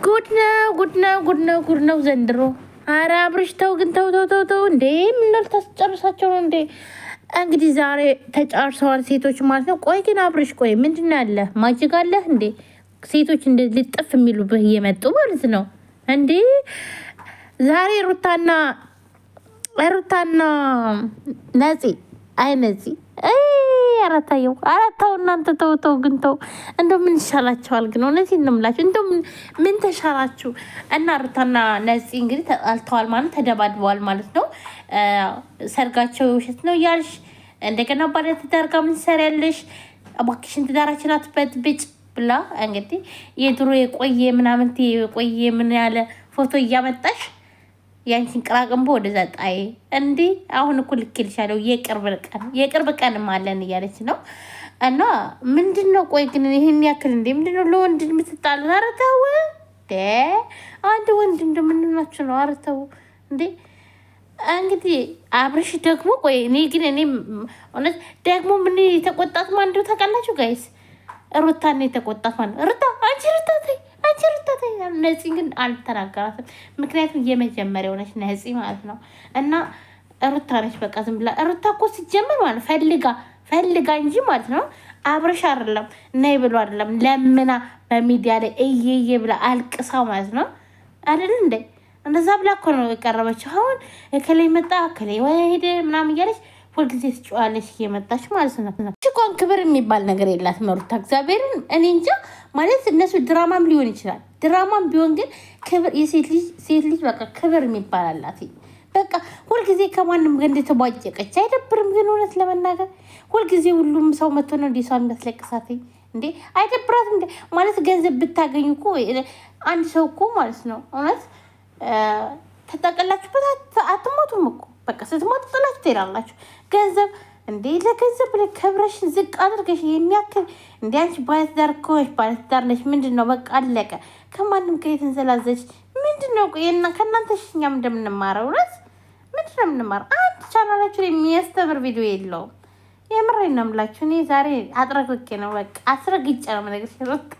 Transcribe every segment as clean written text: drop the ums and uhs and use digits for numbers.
ጉድ ነው፣ ጉድ ነው፣ ጉድ ነው፣ ጉድ ነው ዘንድሮ። ኧረ አብርሽ ተው ግን ተው ተው ተው ተው እንዴ! ምነው ልታስጨርሳቸው ነው እንዴ? እንግዲህ ዛሬ ተጫርሰዋል ሴቶች ማለት ነው። ቆይ ግን አብርሽ ቆይ ምንድን ነው ያለህ? Magic አለህ እንዴ? ሴቶች እንደ ልጥፍ የሚሉብህ እየመጡ ማለት ነው እንዴ? ዛሬ ሩታና ነፂ፣ አይ ነፂ፣ ኧረ ተው፣ ኧረ ተው እናንተ ተው ተው፣ ግን ተው። እንደው ምን ይሻላቸዋል ግን? እውነቴን ነው የምላችሁ። እንደው ምን ተሻላችሁ? እና ሩታና ነፂ እንግዲህ ተጣልተዋል ማለት ተደባድበዋል ማለት ነው። ሰርጋቸው ውሸት ነው እያልሽ እንደገና ባለትዳር ጋር ምን ትሰሪያለሽ? እባክሽን ትዳራችን አትበጥብጭ ብላ እንግዲህ የድሮ የቆየ ምናምን የቆየ ምን ያለ ፎቶ እያመጣሽ ያንቺን ቅራቅንቦ ወደዛ ጣይ። እንዲህ አሁን እኮ ልኬልሻለሁ የቅርብ ቀን የቅርብ ቀንም አለን እያለች ነው። እና ምንድን ነው ቆይ ግን ይህን ያክል እንዴ ምንድን ነው ለወንድ የምትጣሉት? ኧረ ተው አንድ ወንድ እንደምንናችሁ ነው። ኧረ ተው እንዴ። እንግዲህ አብርሽ ደግሞ ቆይ እኔ ግን እኔ እውነት ደግሞ ምን የተቆጣት ማን እንደው ታውቃላችሁ guys? ሩታን የተቆጣት ማለት ሩታ፣ አንቺ ሩታ ተይ፣ አንቺ ሩታ ተይ። ነፂ ግን አልተናገራትም፣ ምክንያቱም የመጀመሪያው ነች ነፂ ማለት ነው። እና ሩታ ነች በቃ ዝም ብላ። ሩታ እኮ ሲጀመር ማለት ፈልጋ ፈልጋ እንጂ ማለት ነው አብርሽ አይደለም ነይ ብሎ አይደለም ለምና በሚዲያ ላይ እየየ ብላ አልቅሳ ማለት ነው አይደል እንዴ? እንደዛ ብላ እኮ ነው የቀረበችው። አሁን እከሌ መጣ እከሌ ሄደ ምናምን እያለች ሁልጊዜ ትጮዋለች እየመጣች ማለት ነው። እንኳን ክብር የሚባል ነገር የላትም ሩታ። እግዚአብሔርን እኔ እንጃ ማለት እነሱ ድራማም ሊሆን ይችላል። ድራማም ቢሆን ግን ክብር የሴት ልጅ ሴት ልጅ በቃ ክብር የሚባል አላት። በቃ ሁልጊዜ ከማንም ጋር እንደተቧጨቀች አይደብርም? ግን እውነት ለመናገር ሁልጊዜ ሁሉም ሰው መጥቶ ነው እንዲህ ሰው የሚያስለቅሳት እንዴ? አይደብራትም እንዴ? ማለት ገንዘብ ብታገኙ እኮ አንድ ሰው እኮ ማለት ነው እውነት ተጠቀላችሁበት አትሞቱም እኮ። በቃ ስትሞቱ ጥላችሁ ትሄዳላችሁ። ገንዘብ እንዴ ለገንዘብ ብለሽ ክብረሽን ዝቅ አድርገሽ የሚያክል እንዴ? አንቺ ባለትዳር ከሆንሽ ባለትዳር ነሽ። ምንድን ነው በቃ አለቀ። ከማንም ጋር የተንዘላዘች ምንድን ነው? ከእናንተ እኛም እንደምንማረው እውነት ምንድን ነው የምንማረው? አንድ ቻናላችሁ ላይ የሚያስተምር ቪዲዮ የለውም። የምሬን ነው የምላችሁ። እኔ ዛሬ አጥረግርጌ ነው በቃ አስረግጬ ነው የምነግርሽ ሩታ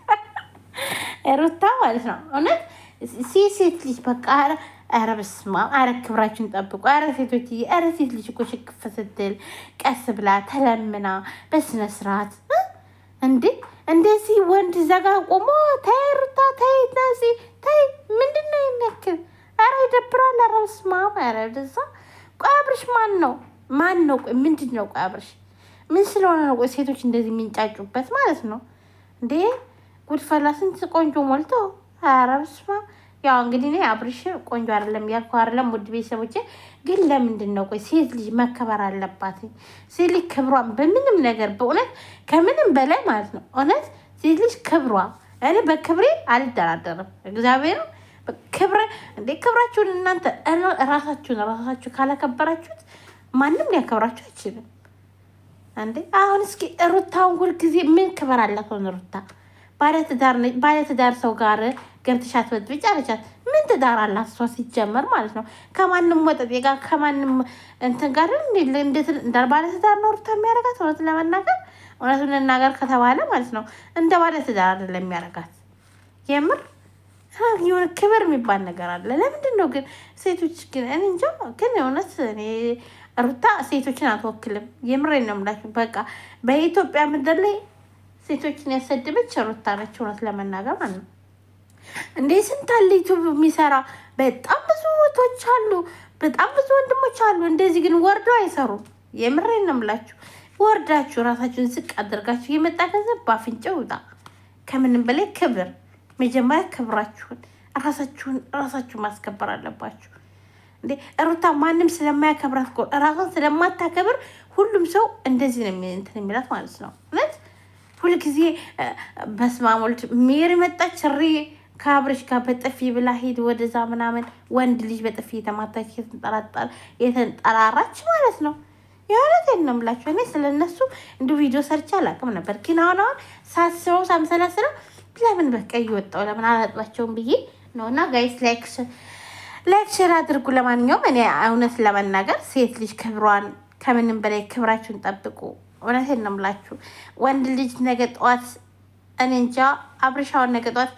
ሩታ ማለት ነው እውነት ሴት ልጅ በቃ ኧረ በስመ አብ! ኧረ ክብራችሁን ጠብቁ። ኧረ ሴቶችዬ፣ ኧረ ሴት ልጅ እኮ ሽክፍ ስትል ቀስ ብላ ተለምና በስነ ስርዓት እንዴ እንደዚህ ወንድ እዛ ጋ ቆሞ ተይ ሩታ ተይ ናዚ ተይ፣ ምንድን ነው የሚያክል? ኧረ ይደብራል። ኧረ በስመ አብ! ኧረ ወደዛ። ቆይ አብርሽ ማን ነው ማን ነው? ቆይ ምንድን ነው? ቆይ አብርሽ ምን ስለሆነ ነው? ቆይ ሴቶች እንደዚህ የሚንጫጩበት ማለት ነው እንዴ? ጉድፈላ ስንት ቆንጆ ሞልቶ። ኧረ በስመ አብ! ያው እንግዲህ እኔ አብርሽ ቆንጆ አይደለም እያልኩ አይደለም፣ ውድ ቤተሰቦቼ። ግን ለምንድን ነው ቆይ ሴት ልጅ መከበር አለባት። ሴት ልጅ ክብሯን በምንም ነገር በእውነት ከምንም በላይ ማለት ነው እውነት ሴት ልጅ ክብሯ፣ እኔ በክብሬ አልደራደርም። እግዚአብሔር ክብረ እንዴ ክብራችሁን እናንተ ራሳችሁን ራሳችሁ ካላከበራችሁት ማንም ሊያከብራችሁ አይችልም። እንዴ አሁን እስኪ ሩታውን ሁልጊዜ ምን ክብር አላት? ሆነ ሩታ ባለትዳር ሰው ጋር ገብተሽ አትበጥብጭ አለቻት። ምን ትዳር አላት እሷ ሲጀመር ማለት ነው። ከማንም ወጠጤ ጋር ከማንም እንትን ጋር እንደ ባለትዳር ነው ሩታ የሚያደርጋት። እውነት ለመናገር እውነቱን እንናገር ከተባለ ማለት ነው እንደ ባለትዳር አይደለም የሚያደርጋት። የምር የሆነ ክብር የሚባል ነገር አለ። ለምንድን ነው ግን ሴቶች ግን እኔ እንጃ። ግን እውነት እኔ ሩታ ሴቶችን አትወክልም። የምሬን ነው የምላችሁ። በቃ በኢትዮጵያ ምድር ላይ ሴቶችን ያሰደበች ሩታ ነች፣ እውነት ለመናገር ማለት ነው። እንዴ ስንት አለ ዩቱብ የሚሰራ በጣም ብዙ እህቶች አሉ፣ በጣም ብዙ ወንድሞች አሉ። እንደዚህ ግን ወርደው አይሰሩም። የምሬን ነው የምላችሁ። ወርዳችሁ ራሳችሁን ዝቅ አድርጋችሁ የመጣ ገንዘብ በአፍንጫው ይውጣ። ከምንም በላይ ክብር፣ መጀመሪያ ክብራችሁን ራሳችሁን ራሳችሁን ማስከበር አለባችሁ። እንዴ ሩታ ማንም ስለማያከብራት እኮ ራሷን ስለማታከብር ሁሉም ሰው እንደዚህ ነው እንትን የሚላት ማለት ነው። እውነት ሁልጊዜ በስመ አብ ወልድ ሜሪ መጣች ሪ ከአብርሽ ጋር በጥፊ ብላ ሂድ ወደዛ ምናምን ወንድ ልጅ በጥፊ የተማታች የተንጠራራች ማለት ነው። የእውነቴን ነው የምላችሁ። እኔ ስለነሱ እንዲሁ ቪዲዮ ሰርቼ አላውቅም ነበር፣ ግን አሁን አሁን ሳስበው ሳምሰላስለው ለምን በቃ እየወጣው ለምን አላጥባቸውም ብዬ ነው። እና guys like like share አድርጉ። ለማንኛውም እኔ እውነት ለመናገር ሴት ልጅ ክብሯን ከምንም በላይ ክብራችሁን ጠብቁ። እውነቴን ነው የምላችሁ። ወንድ ልጅ ነገ ጠዋት እኔ እንጃ። አብርሻውን ነገ ጧት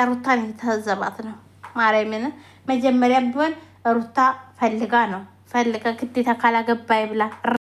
ሩታን እየተዘባት ነው። ማርያምን መጀመሪያም ቢሆን ሩታ ፈልጋ ነው ፈልጋ ግዴታ ካላገባይ ብላ